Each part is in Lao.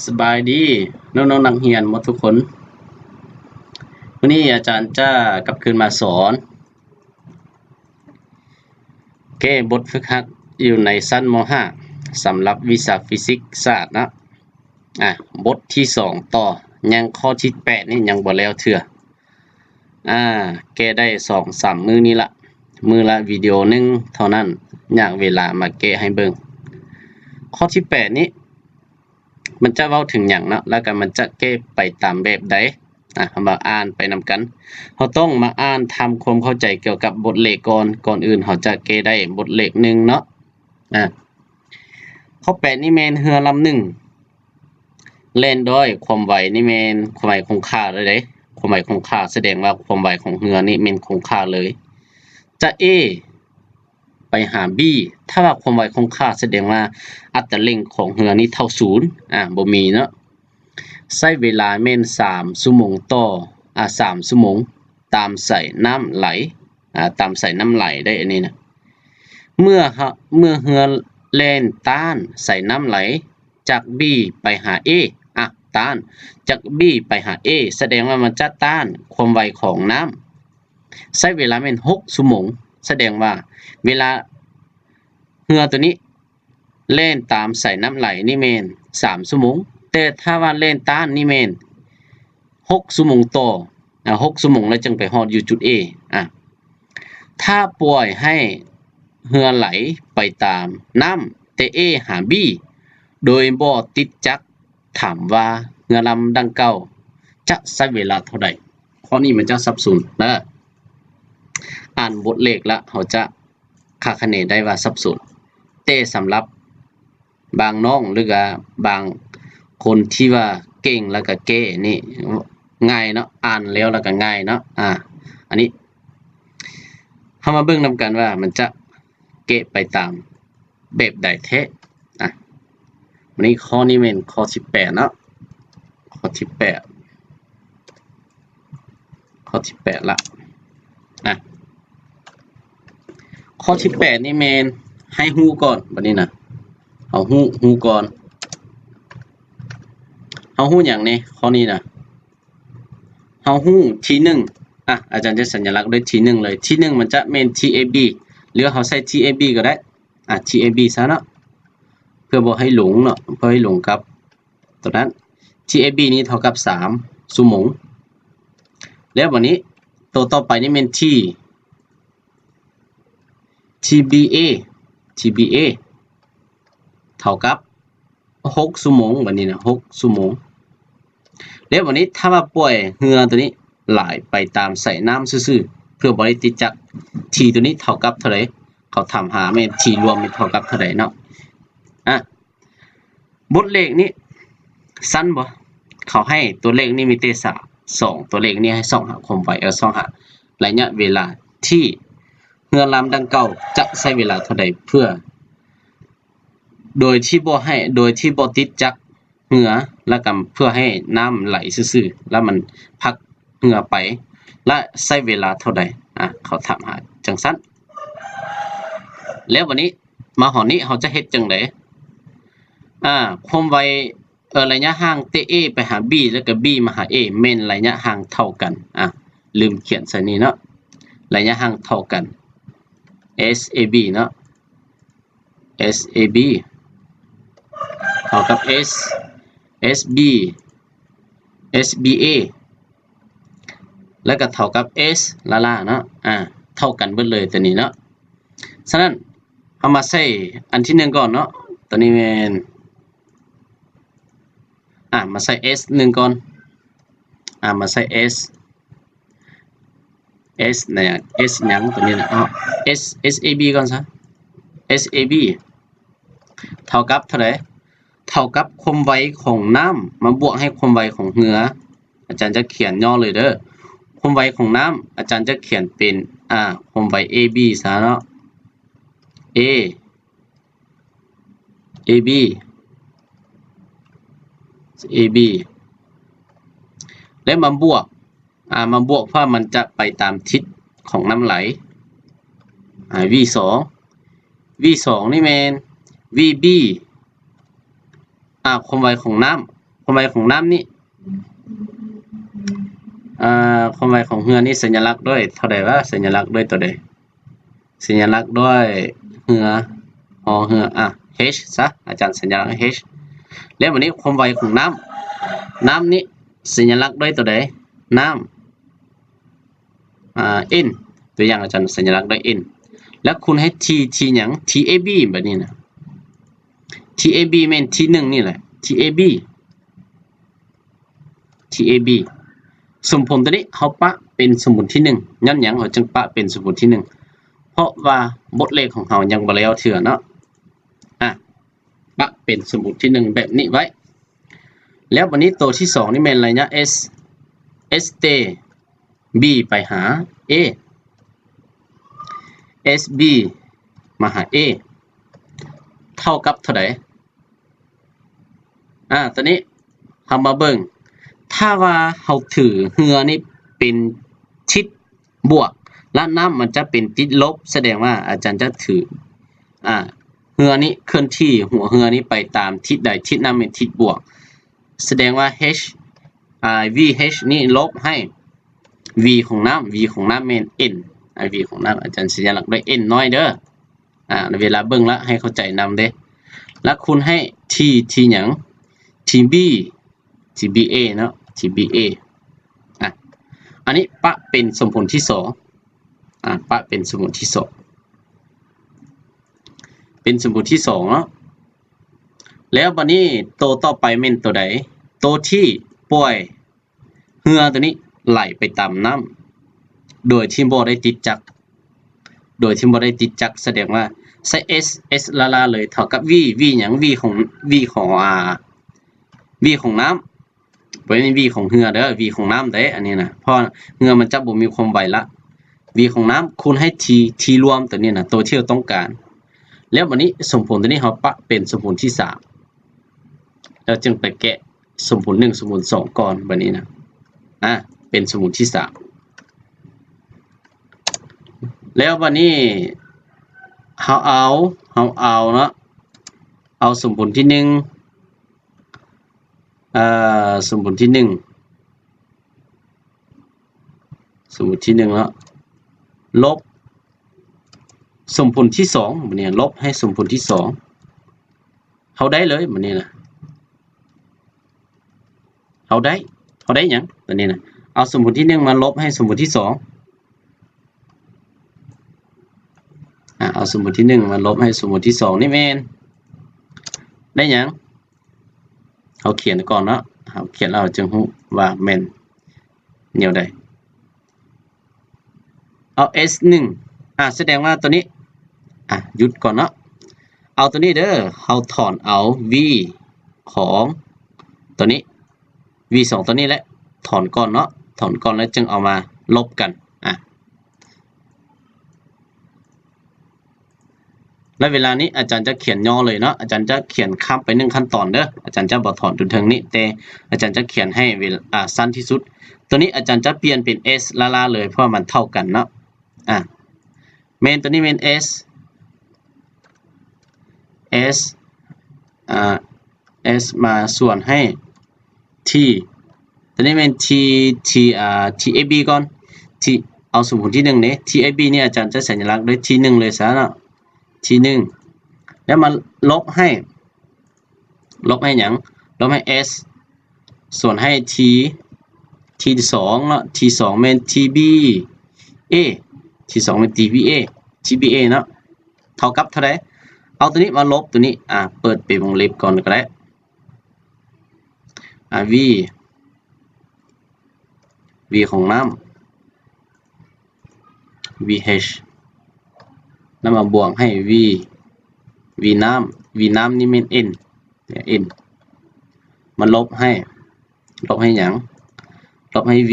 ສະບາຍດີນ້ອງໆນັກຮຽນໝົດທຸກຄົນ. ມື້ນີ້ອາຈານຈະກັບຄືນມາສອນແກ້ບົດຝຶກຫັດຢູ່ໃນຊັ້ນ ມໍຫ້າ ສຳລັບວິຊາຟີຊິກສາດເນາະ. ອ່າ ບົດທີສອງຕໍ່, ຍັງຂໍ້ທີແປດນີ້ຍັງບໍ່ແລ້ວເທື່ອ. ອ່າ ແກ້ໄດ້ສອງສາມມື້ນີ້ລະ, ມື້ລະວິດີໂອໜຶ່ງເທົ່ານັ້ນ, ຍາກເວລາມາແກ້ໃຫ້ເບິ່ງ. ຂໍ້ທີແປດນີ້ ມັນຈະເວົ້າເຖິງຫຍັງເນາະ ແລ້ວກໍມັນຈະແກ້ໄປຕາມແບບໃດ? ອ່າ ເຮົາມາອ່ານໄປນຳກັນ. ເຮົາຕ້ອງມາອ່ານທຳຄວາມເຂົ້າໃຈກ່ຽວກັບບົດເລກກ່ອນ. ກ່ອນອື່ນເຮົາຈະແກ້ໄດ້ບົດເລກໜຶ່ງເນາະ. ອ່າ ຂໍ້ແປດນີ້ແມ່ນເຮືອລຳໜຶ່ງ ແລ່ນດ້ວຍຄວາມໄວນີ້ແມ່ນຄວາມໄວຄົງຄ່າເລີຍເດ້. ຄວາມໄວຄົງຄ່າສະແດງວ່າຄວາມໄວຂອງເຮືອນີ້ແມ່ນຄົງຄ່າເລີຍ ຈາກ A ໄປຫາ B. ຖ້າວ່າຄວາມໄວຄົງຄ່າສະແດງວ່າອັດຕາເລັ່ງຂອງເຮືອນີ້ເທົ່າສູນ. ອ່າ ບໍ່ມີເນາະ. ໃຊ້ເວລາແມ່ນສາມຊົ່ວໂມງຕໍ່ ອ່າ ສາມຊົ່ວໂມງ ຕາມສາຍນ້ຳໄຫຼ. ອ່າ ຕາມສາຍນ້ຳໄຫຼໄດ້ອັນນີ້ນະ. ເມື່ອເຮືອ ເມື່ອເຮືອແລ່ນຕ້ານສາຍນ້ຳໄຫຼຈາກ B ໄປຫາ A ອ່າ ຕ້ານຈາກ B ໄປຫາ A ສະແດງວ່າມັນຈະຕ້ານຄວາມໄວຂອງນ້ຳ. ໃຊ້ເວລາແມ່ນຫົກຊົ່ວໂມງ ສະແດງວ່າເວລາເຮືອໂຕນີ້ ແລ່ນຕາມສາຍນ້ຳໄຫຼນີ້ແມ່ນສາມຊົ່ວໂມງ, ແຕ່ຖ້າວ່າແລ່ນຕ້ານນີ້ແມ່ນຫົກຊົ່ວໂມງຕໍ່ ອ່າ ຫົກຊົ່ວໂມງແລ້ວຈຶ່ງໄປຮອດຢູ່ຈຸດ A. ອ່າ ຖ້າປ່ອຍໃຫ້ເຮືອໄຫຼໄປຕາມນ້ຳແຕ່ A ຫາ B ໂດຍບໍ່ຕິດຈັກ ຖາມວ່າເຮືອລຳດັ່ງກ່າວຈະໃຊ້ເວລາເທົ່າໃດ? ຂໍ້ນີ້ມັນຈະສັບສົນເດີ. ອ່ານບົດເລກລະເຮົາຈະຄາດຄະເນໄດ້ວ່າສັບສົນ, ແຕ່ສຳລັບບາງນ້ອງ ຫຼືວ່າບາງຄົນທີ່ວ່າເກັ່ງລະກະແກ້ນີ້ງ່າຍເນາະ, ອ່ານແລ້ວລະກະງ່າຍເນາະ. ອ່າ ອັນນີ້ເຮົາມາເບິ່ງນຳກັນວ່າມັນຈະແກ້ໄປຕາມ ແບບໃດແທ້? ອ່ະ ວັນນີ້ຂໍ້ນີ້ແມ່ນຂໍ້ທີແປດເນາະ, ຂໍ້ທີແປດ ຂໍ້ທີແປດລະ. ອ່ະ ຂໍ້ທີແປດນີ້ແມ່ນໃຫ້ຮູ້ກ່ອນ, ບັດນີ້ນະ ເຮົາຮູ້ ຮູ້ກ່ອນ. ເຮົາຮູ້ຫຍັງແດ່? ຂໍ້ນີ້ນະ ເຮົາຮູ້ທີໜຶ່ງ ອ່ະ ອາຈານຈະສັນຍະລັກດ້ວຍທີໜຶ່ງເລີຍ. ທີໜຶ່ງມັນຈະແມ່ນ TAB ຫຼືເຮົາໃຊ້ TAB ກໍໄດ້. ອ່ະ TAB ຊະເນາະ ເພື່ອບໍ່ໃຫ້ຫຼົງເນາະ, ເພື່ອໃຫ້ຫຼົງກັບຕົວນັ້ນ. TAB ນີ້ເທົ່າກັບສາມຊົ່ວໂມງ. ແລ້ວບັດນີ້ໂຕຕໍ່ໄປນີ້ແມ່ນ T TBA TBA ເທົ່າກັບຫົກຊົ່ວໂມງ. ບັດນີ້ນະ ຫົກຊົ່ວໂມງ. ແລ້ວບັດນີ້ຖ້າວ່າປ່ອຍເຮືອໂຕນີ້ໄຫຼໄປຕາມສາຍນ້ຳຊື່ໆ ເພື່ອບໍ່ໄດ້ຕິດຈັກ T ໂຕນີ້ເທົ່າກັບເທົ່າໃດ? ເຂົາຖາມຫາແມ່ນ T ລວມແມ່ນເທົ່າກັບເທົ່າໃດເນາະ. ອ່ະ ບົດເລກນີ້ສັ້ນບໍ່? ເຂົາໃຫ້ຕົວເລກນີ້ມີແຕ່ສາມ ສອງ ຕົວເລກນີ້ໃຫ້ຊອກຫາຄວາມໄວ ເອີ ຊອກຫາໄລຍະເວລາທີ່ເຮືອລຳດັ່ງກ່າວຈະໃຊ້ເວລາເທົ່າໃດ ເພື່ອ ໂດຍທີ່ບໍ່ໃຫ້ ໂດຍທີ່ບໍ່ຕິດຈັກເຮືອ ແລ້ວກໍເພື່ອໃຫ້ນ້ຳໄຫຼຊື່ໆ ແລ້ວມັນພັກເຮືອໄປ ແລະ ໃຊ້ເວລາເທົ່າໃດ? ອ່າ ເຂົາຖາມຫາຈັ່ງຊັ້ນ. ແລ້ວບັດນີ້ມາຮອດນີ້ເຮົາຈະເຮັດຈັ່ງໃດ? ອ່າ ຄວາມໄວ ເອີ ໄລຍະຫ່າງແຕ່ A ໄປຫາ B ແລ້ວກໍ B ມາຫາ A ແມ່ນໄລຍະຫ່າງເທົ່າກັນ. ອ່າ ລືມຂຽນໃສ່ນີ້ເນາະ, ໄລຍະຫ່າງເທົ່າກັນ SAB ເນາະ. SAB ເທົ່າກັບ S SB SBA ແລ້ວກໍເທົ່າກັບ S ລ້າໆເນາະ. ອ່າ ເທົ່າກັນເບິດເລີຍຕົວນີ້ເນາະ. ສະນັ້ນ ເຮົາມາໃສ່ອັນທີໜຶ່ງກ່ອນເນາະ. ຕົວນີ້ແມ່ນ ອ່າ ມາໃສ່ S ໜຶ່ງກ່ອນ. ອ່າ ມາໃສ່ S S ນະ S ຫຍັງຕົວນີ້ນະ? ເອົາ S SAB ກ່ອນຊະ. SAB ເທົ່າກັບເທົ່າໃດ? ເທົ່າກັບຄວາມໄວຂອງນ້ຳມາບວກໃຫ້ຄວາມໄວຂອງເຮືອ. ອາຈານຈະຂຽນຫຍໍ້ເລີຍເດີ. ຄວາມໄວຂອງນ້ຳ ອາຈານຈະຂຽນເປັນ ອ່າ ຄວາມໄວ AB ຊະເນາະ. A AB AB ແລ້ວມາບວກ ອ່າ ມາບວກ ເພາະມັນຈະໄປຕາມທິດຂອງນ້ຳໄຫຼ. ອ່າ V ສອງ V ສອງນີ້ແມ່ນ VB ອ່າ ຄວາມໄວຂອງນ້ຳ ຄວາມໄວຂອງນ້ຳນີ້ ເອີ ຄວາມໄວຂອງເຮືອນີ້ ສັນຍາລັກດ້ວຍເທົ່າໃດວະ? ສັນຍາລັກດ້ວຍຕົວໃດ? ສັນຍາລັກດ້ວຍເຮືອ ຫໍເຮືອ ອ່ະ H ຊະ ອາຈານສັນຍາລັກ H. ແລ້ວບັດນີ້ຄວາມໄວຂອງນ້ຳ ນ້ຳນີ້ສັນຍາລັກດ້ວຍຕົວໃດ? ນ້ຳ ອ່າ N ຕົວຢ່າງອາຈານສັນຍາລັກດ້ວຍ N ແລ້ວຄູນໃຫ້ T T ຫຍັງ? T A B ແບບນີ້ນະ T A B ແມ່ນ T ໜຶ່ງນີ້ແຫຼະ T A B T A B ສົມຜົນຕົວນີ້ເຮົາປະເປັນສົມຜົນທີໜຶ່ງ ຍ້ອນຫຍັງເຮົາຈຶ່ງປະເປັນສົມຜົນທີໜຶ່ງ? ເພາະວ່າບົດເລກຂອງເຮົາຍັງບໍ່ແລ້ວເທື່ອເນາະ ອ່ະ ປະເປັນສົມຜົນທີໜຶ່ງແບບນີ້ໄວ້ ແລ້ວບັດນີ້ໂຕທີສອງນີ້ແມ່ນໄລຍະ S S T B ໄປຫາ A S B ມາຫາ A ເທົ່າກັບເທົ່າໃດ? ອ່າ ຕອນນີ້ເຮົາມາເບິ່ງ ຖ້າວ່າເຮົາຖືເຮືອນີ້ເປັນທິດບວກ ແລະ ນ້ຳມັນຈະເປັນຕິດລົບ ສະແດງວ່າອາຈານຈະຖື ອ່າ ເຮືອນີ້ເຄື່ອນທີ່ຫົວເຮືອນີ້ໄປຕາມທິດໃດ? ທິດນ້ຳແມ່ນທິດບວກ ສະແດງວ່າ H ອ່າ V H ນີ້ລົບໃຫ້ V ຂອງນ້ຳ V ຂອງນ້ຳແມ່ນ N ອ່າ V ຂອງນ້ຳ ອາຈານສັນຍາລັກດ້ວຍ N ນ້ອຍເດີ ອ່າ ເວລາເບິ່ງລະໃຫ້ເຂົ້າໃຈນຳເດ້ ລະຄູນໃຫ້ T T ຫຍັງ? T B T B A ເນາະ T B A ອ່ະ ອັນນີ້ປະເປັນສົມຜົນທີສອງ ອ່າ ປະເປັນສົມຜົນທີສອງ ເປັນສົມຜົນທີສອງເນາະ ແລ້ວບັດນີ້ໂຕຕໍ່ໄປແມ່ນໂຕໃດ? ໂຕທີ່ປ່ອຍ ເຮືອຕົວນີ້ໄຫຼໄປຕາມນ້ຳ ໂດຍທີ່ບໍ່ໄດ້ຕິດຈັກ ໂດຍທີ່ບໍ່ໄດ້ຕິດຈັກ ສະແດງວ່າໃຊ້ S S ລ້າໆເລີຍ ເທົ່າກັບ V V ຫຍັງ? V ຂອງ V ຂອງ ອ່າ V ຂອງນ້ຳ ບໍ່ແມ່ນ V ຂອງເຮືອເດີ V ຂອງນ້ຳເດ້ ອັນນີ້ນະ ເພາະເຮືອມັນຈະບໍ່ມີຄວາມໄວລະ V ຂອງນ້ຳ ຄູນໃຫ້ T T ລວມຕົວນີ້ນະ ຕົວທີ່ເຮົາຕ້ອງການ ແລ້ວບັດນີ້ສົມຜົນຕົວນີ້ເຮົາປະເປັນສົມຜົນທີສາມ ແລ້ວຈຶ່ງໄປແກະ ສົມຜົນໜຶ່ງ ສົມຜົນສອງກ່ອນ ບາດນີ້ນະ ອ່າ ເປັນສົມຜົນທີສາມ ແລ້ວບາດນີ້ເຮົາເອົາ ເຮົາເອົາເນາະ ເອົາສົມຜົນທີໜຶ່ງ ເອີ ສົມຜົນທີໜຶ່ງ ສົມຜົນທີໜຶ່ງເນາະ ລົບສົມຜົນທີສອງ ບາດນີ້ລົບໃຫ້ສົມຜົນທີສອງ ເຮົາໄດ້ເລີຍ ບາດນີ້ນະ ເຮົາໄດ້ ເຮົາໄດ້ຫຍັງ? ຕົວນີ້ນະ ເອົາສົມຜົນທີໜຶ່ງມາລົບໃຫ້ສົມຜົນທີສອງ ອ່າ ເອົາສົມຜົນທີໜຶ່ງມາລົບໃຫ້ສົມຜົນທີສອງ ນີ້ແມ່ນ ໄດ້ຫຍັງ? ເຮົາຂຽນກ່ອນເນາະ ເຮົາຂຽນແລ້ວເຮົາຈຶ່ງຮູ້ວ່າແມ່ນແນວໃດ. ເອົາ S ໜຶ່ງ ອ່າ ສະແດງວ່າຕົວນີ້ ອ່າ ຢຸດກ່ອນເນາະ ເອົາຕົວນີ້ເດີ ເຮົາຖອນເອົາ V ຂອງຕົວນີ້ V ສອງຕົວນີ້ແຫຼະ ຖອນກ່ອນເນາະ ຖອນກ່ອນແລ້ວຈຶ່ງເອົາມາລົບກັນ ອ່າ ແລະ ເວລານີ້ອາຈານຈະຂຽນຫຍໍ້ເລີຍເນາະ ອາຈານຈະຂຽນຂ້າມໄປໜຶ່ງຂັ້ນຕອນເດີ ອາຈານຈະບໍ່ຖອນຈົນເຖິງນີ້ ແຕ່ອາຈານຈະຂຽນໃຫ້ເວລາ ອ່າ ສັ້ນທີ່ສຸດ. ຕົວນີ້ອາຈານຈະປ່ຽນເປັນ S ລ້າໆເລີຍ ເພາະວ່າມັນເທົ່າກັນເນາະ ອ່າ ແມ່ນ ຕົວນີ້ແມ່ນ S S ອ່າ S ມາສ່ວນໃຫ້ T ຕົວນີ້ແມ່ນ T T ອ່າ T A B ກ່ອນ T ເອົາສົມຜົນທີໜຶ່ງເດ້ T A B ນີ້ອາຈານຈະໃຊ້ສັນຍາລັກດ້ວຍ T ໜຶ່ງເລີຍຊະເນາະ T ໜຶ່ງ ແລ້ວມາລົບໃຫ້ ລົບໃຫ້ຫຍັງ? ລົບໃຫ້ S ສ່ວນໃຫ້ T T ສອງເນາະ T ສອງແມ່ນ T B A T ສອງແມ່ນ T B A T B A ເນາະ ເທົ່າກັບເທົ່າໃດ? ເອົາຕົວນີ້ມາລົບຕົວນີ້ ອ່າ ເປີດເປັນວົງເລັບກ່ອນກໍໄດ້ ອ່າ V V ຂອງນ້ຳ V H ແລ້ວມາບວກໃຫ້ V V ນ້ຳ V ນ້ຳນີ້ແມ່ນ N N ມາລົບໃຫ້ ລົບໃຫ້ຫຍັງ? ລົບໃຫ້ V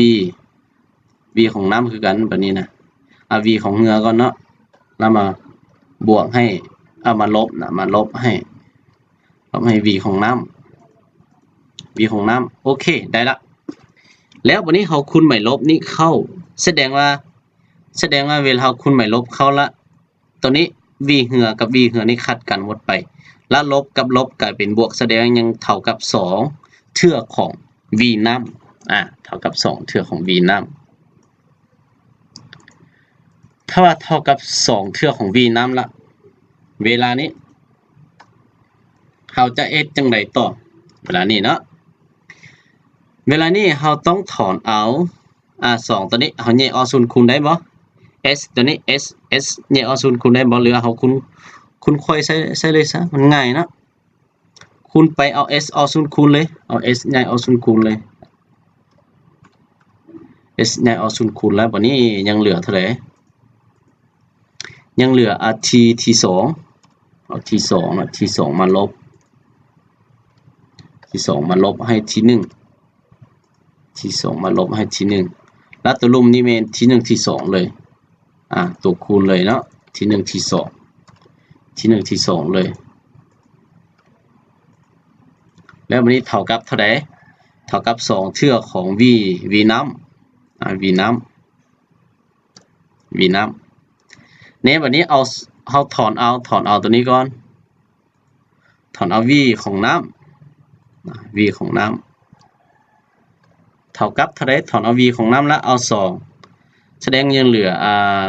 V ຂອງນ້ຳຄືກັນ ບາດນີ້ນະ ອ່າ V ຂອງເຮືອກ່ອນເນາະ ແລ້ວມາບວກໃຫ້ ເອົາມາລົບນະ ມາລົບໃຫ້ ລົບໃຫ້ V ຂອງນ້ຳ V ຂອງນ້ຳ ໂອເຄ ໄດ້ລະ ແລ້ວບາດນີ້ເຮົາຄູນໝາຍລົບນີ້ເຂົ້າ ສະແດງວ່າ ສະແດງວ່າເວລາເຮົາຄູນໝາຍລົບເຂົ້າລະ ຕົວນີ້ V ເຮືອກັບ V ເຮືອນີ້ຂັດກັນໝົດໄປ ລະລົບກັບລົບກາຍເປັນບວກ ສະແດງຍັງເທົ່າກັບສອງ ເທື່ອຂອງ v ນ້ຳ ອາ ເທົ່າກັບສອງເທື່ອຂອງ v ນ້ຳ. ຖ້າວ່າເທົ່າກັບສອງເທື່ອຂອງ v ນ້ຳລະ ເວລານີ້ເຮົາຈະເຮັດຈັ່ງໃດຕໍ່? ເວລານີ້ເນາະ ເວລານີ້ເຮົາຕ້ອງຖອນເອົາ ອາ ສອງຕົວນີ້ ເຮົາແຍກອອກສູນຄູນໄດ້ບໍ່? s ຕົວນີ້ s s ແຍກອອກສູນຄູນໄດ້ບໍ່? ຫຼືເຮົາຄູນ ຄູນໄຂວ້ໃສ່ ໃສ່ເລີຍຊະ ມັນງ່າຍເນາະ. ຄູນໄປເອົາ s ອອກສູນຄູນເລີຍ ເອົາ s ໃຫຍ່ອອກສູນຄູນເລີຍ s ໃຫຍ່ອອກສູນຄູນແລ້ວ ບາດນີ້ຍັງເຫຼືອເທົ່າໃດ? ຍັງເຫຼືອ ອາ t ທີສອງ ເອົາ t ສອງ ອາ t ສອງມາລົບ t ສອງມາລົບໃຫ້ t ໜຶ່ງ t ສອງມາລົບໃຫ້ t ໜຶ່ງ ແລ້ວຕົວລຸ່ມນີ້ແມ່ນ t ໜຶ່ງ t ສອງເລີຍ ອາ ຕົວຄູນເລີຍເນາະ t ໜຶ່ງ t ສອງ t ໜຶ່ງ t ສອງເລີຍ. ແລ້ວບາດນີ້ເທົ່າກັບເທົ່າໃດ? ເທົ່າກັບສອງເທື່ອຂອງ v v ນ້ຳ ອາ v ນ້ຳ v ນ້ຳ. ນີ້ບາດນີ້ເອົາ ເຮົາຖອນເອົາ ຖອນເອົາຕົວນີ້ກ່ອນ ຖອນເອົາ v ຂອງນ້ຳ v ຂອງນ້ຳ ເທົ່າກັບເທົ່າໃດ? ຖອນເອົາ v ຂອງນ້ຳລະເອົາສອງ ສະແດງຍັງເຫຼືອ ອາ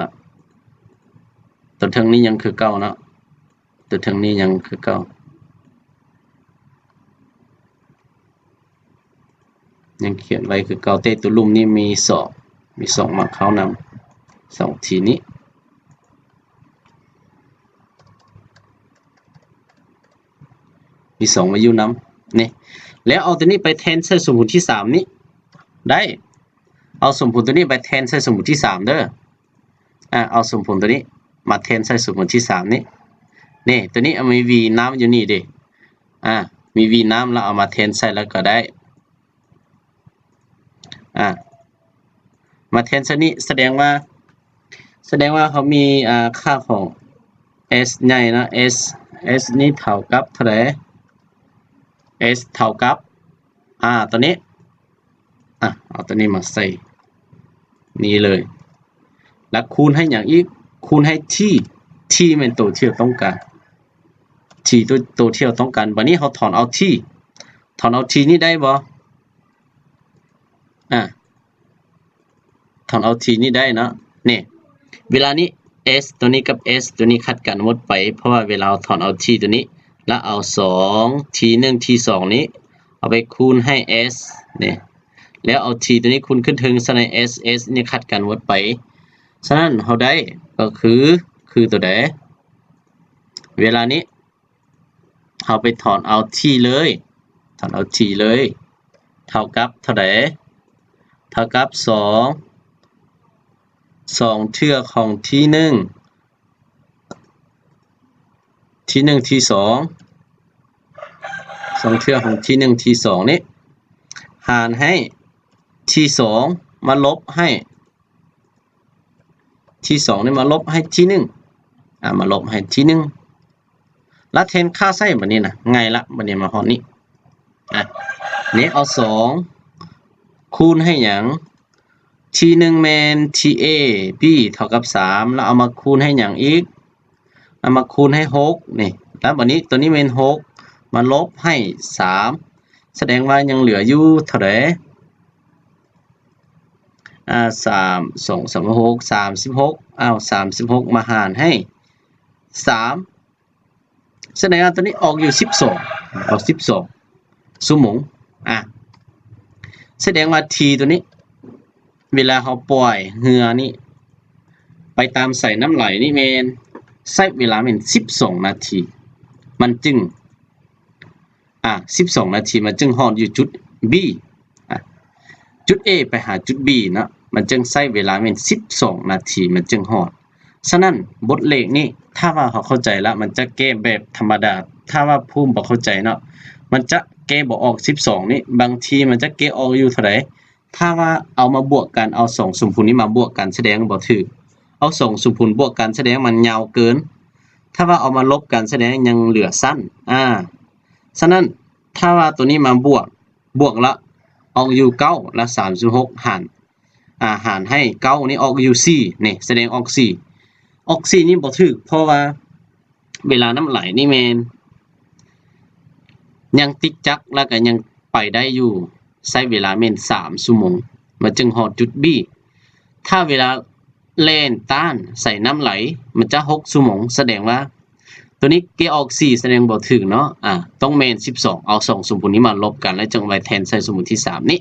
ຕົວເທິງນີ້ຍັງຄືເກົ່າເນາະ ຕົວເທິງນີ້ຍັງຄືເກົ່າ ຍັງຂຽນໄວ້ຄືເກົ່າ ແຕ່ຕົວລຸ່ມນີ້ມີສອງ ມີສອງມາເຂົ້ານຳ ສອງທີນີ້ ມີສອງມາຢູ່ນຳ ນີ້ ແລ້ວເອົາຕົວນີ້ໄປແທນໃສ່ສົມຜົນທີສາມນີ້ ໄດ້ ເອົາສົມຜົນຕົວນີ້ໄປແທນໃສ່ສົມຜົນທີສາມເດີ ອາ ເອົາສົມຜົນຕົວນີ້ມາແທນໃສ່ສົມຜົນທີສາມນີ້ ນີ້ ຕົວນີ້ ອາ ມີ v ນ້ຳຢູ່ນີ້ເດ ອາ ມີ v ນ້ຳ ແລ້ວເອົາມາແທນໃສ່ລະກະໄດ້ ອາ ມາແທນໃສ່ນີ້ ສະແດງວ່າ ສະແດງວ່າເຮົາມີ ອາ ຄ່າຂອງ s ໃຫຍ່ເນາະ s s ນີ້ເທົ່າກັບເທົ່າໃດ? s ເທົ່າກັບ ອາ ຕົວນີ້ ອາ ເອົາຕົວນີ້ມາໃສ່ນີ້ເລີຍ ແລ້ວຄູນໃຫ້ຫຍັງອີກ? ຄູນໃຫ້ t t ແມ່ນໂຕທີ່ເຮົາຕ້ອງການ t ໂຕ ໂຕທີ່ເຮົາຕ້ອງການ ບາດນີ້ເຮົາຖອນເອົາ t ຖອນເອົາ t ນີ້ໄດ້ບໍ່? ອາ ຖອນເອົາ t ນີ້ໄດ້ເນາະ ນີ້ ເວລານີ້ s ຕົວນີ້ກັບ s ຕົວນີ້ຂັດກັນໝົດໄປ ເພາະວ່າເວລາເຮົາຖອນເອົາ t ຕົວນີ້ ແລ້ວເອົາສອງ t ໜຶ່ງ t ສອງນີ້ ເອົາໄປຄູນໃຫ້ s ນີ້ ແລ້ວເອົາ t ຕົວນີ້ຄູນຂຶ້ນເທິງ ສະນັ້ນ s s ນີ້ຂັດກັນໝົດໄປ ສະນັ້ນເຮົາໄດ້ກໍຄື ຄືຕົວໃດ? ເວລານີ້ ເຮົາໄປຖອນເອົາ t ເລີຍ ຖອນເອົາ t ເລີຍ ເທົ່າກັບເທົ່າໃດ? ເທົ່າກັບສອງ ສອງເທື່ອຂອງ t ໜຶ່ງ t ໜຶ່ງ t ສອງ ສອງເທື່ອຂອງ t ໜຶ່ງ t ສອງນີ້ ຫານໃຫ້ t ສອງ ມາລົບໃຫ້ t ສອງນີ້ມາລົບໃຫ້ t ໜຶ່ງ ອາ ມາລົບໃຫ້ t ໜຶ່ງ ລະແທນຄ່າໃສ່ບາດນີ້ນະ ງ່າຍລະ ບາດນີ້ມາຮອດນີ້ ອາ ນີ້ເອົາສອງ ຄູນໃຫ້ຫຍັງ? t ໜຶ່ງແມ່ນ t a b ເທົ່າກັບສາມ ລະເອົາມາຄູນໃຫ້ຫຍັງອີກ? ເອົາມາຄູນໃຫ້ຫົກ ນີ້ ລະບາດນີ້ໂຕນີ້ແມ່ນຫົກ ມາລົບໃຫ້ສາມ ສະແດງວ່າຍັງເຫຼືອຢູ່ເທົ່າໃດ? ອາ ສາມ ສອງ ສາມ ຫົກ ສາມສິບຫົກ ເອົາ ສາມສິບຫົກມາຫານໃຫ້ສາມ ສະແດງວ່າຕົວນີ້ອອກຢູ່ສິບສອງ ອອກສິບສອງຊົ່ວໂມງ ອາ ສະແດງວ່າ t ຕົວນີ້ ເວລາເຮົາປ່ອຍເຮືອນີ້ໄປຕາມສາຍນ້ຳໄຫຼນີ້ແມ່ນ ໃຊ້ເວລາແມ່ນສິບສອງນາທີ ມັນຈຶ່ງ ອາ ສິບສອງນາທີ ມັນຈຶ່ງຮອດຢູ່ຈຸດ B ອາ ຈຸດ A ໄປຫາຈຸດ B ເນາະ ມັນຈຶ່ງໃຊ້ເວລາແມ່ນສິບສອງນາທີ ມັນຈຶ່ງຮອດ. ສະນັ້ນ ບົດເລກນີ້ ຖ້າວ່າເຮົາເຂົ້າໃຈລະ ມັນຈະແກ້ແບບທຳມະດາ, ຖ້າວ່າຜູ້ບໍ່ເຂົ້າໃຈເນາະ ມັນຈະແກ້ບໍ່ອອກສິບສອງນີ້ ບາງທີມັນຈະແກ້ອອກຢູ່ເທົ່າໃດ? ຖ້າວ່າເອົາມາບວກກັນ ເອົາສອງສົມຜົນນີ້ມາບວກກັນ ສະແດງບໍ່ຖືກ, ເອົາສອງສົມຜົນບວກກັນ ສະແດງມັນຍາວເກີນ, ຖ້າວ່າເອົາມາລົບກັນ ສະແດງຍັງເຫຼືອສັ້ນ. ອາ ສະນັ້ນ ຖ້າວ່າໂຕນີ້ມາບວກ ບວກລະອອກຢູ່ເກົ້າ ລະສາມສິບຫົກຫານ ອາ ຫານໃຫ້ເກົ້ານີ້ອອກຢູ່ສີ່ ນີ້ສະແດງອອກສີ່ ອອກສີ່ນີ້ບໍ່ຖືກ ເພາະວ່າເວລານ້ຳໄຫຼນີ້ແມ່ນຍັງຕິດຈັກ ລະກະຍັງໄປ ໄປໄດ້ຢູ່ ໃຊ້ເວລາແມ່ນສາມຊົ່ວໂມງ ມັນຈຶ່ງຮອດຈຸດ B. ຖ້າເວລາແລ່ນຕ້ານໃສ່ນ້ຳໄຫຼ ມັນຈະຫົກຊົ່ວໂມງ ສະແດງວ່າໂຕນີ້ເກຍອອກສີ່ ສະແດງບໍ່ຖືກເນາະ ອາ ຕ້ອງແມ່ນສິບສອງ ເອົາສອງສົມຜົນນີ້ມາລົບກັນ ແລ້ວຈຶ່ງໄວ້ແທນໃສ່ສົມຜົນທີສາມນີ້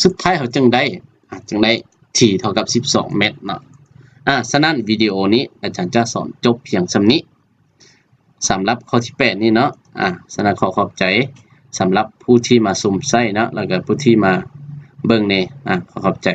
ສຸດທ້າຍເຮົາຈຶ່ງໄດ້ ອາ ຈຶ່ງໄດ້ T ເທົ່າກັບສິບສອງແມັດເນາະ ອາ ສະນັ້ນວິດີໂອນີ້ອາຈານຈະສອນຈົບພຽງສ່ຳນີ້ ສຳລັບຂໍ້ທີແປດນີ້ເນາະ ອາ ສະນັ້ນຂໍຂອບໃຈສຳລັບຜູ້ທີ່ມາຊົມໃຊ້ເນາະ ແລ້ວກໍຜູ້ທີ່ມາເບິ່ງແດ່ ອາ ຂໍຂອບໃຈ.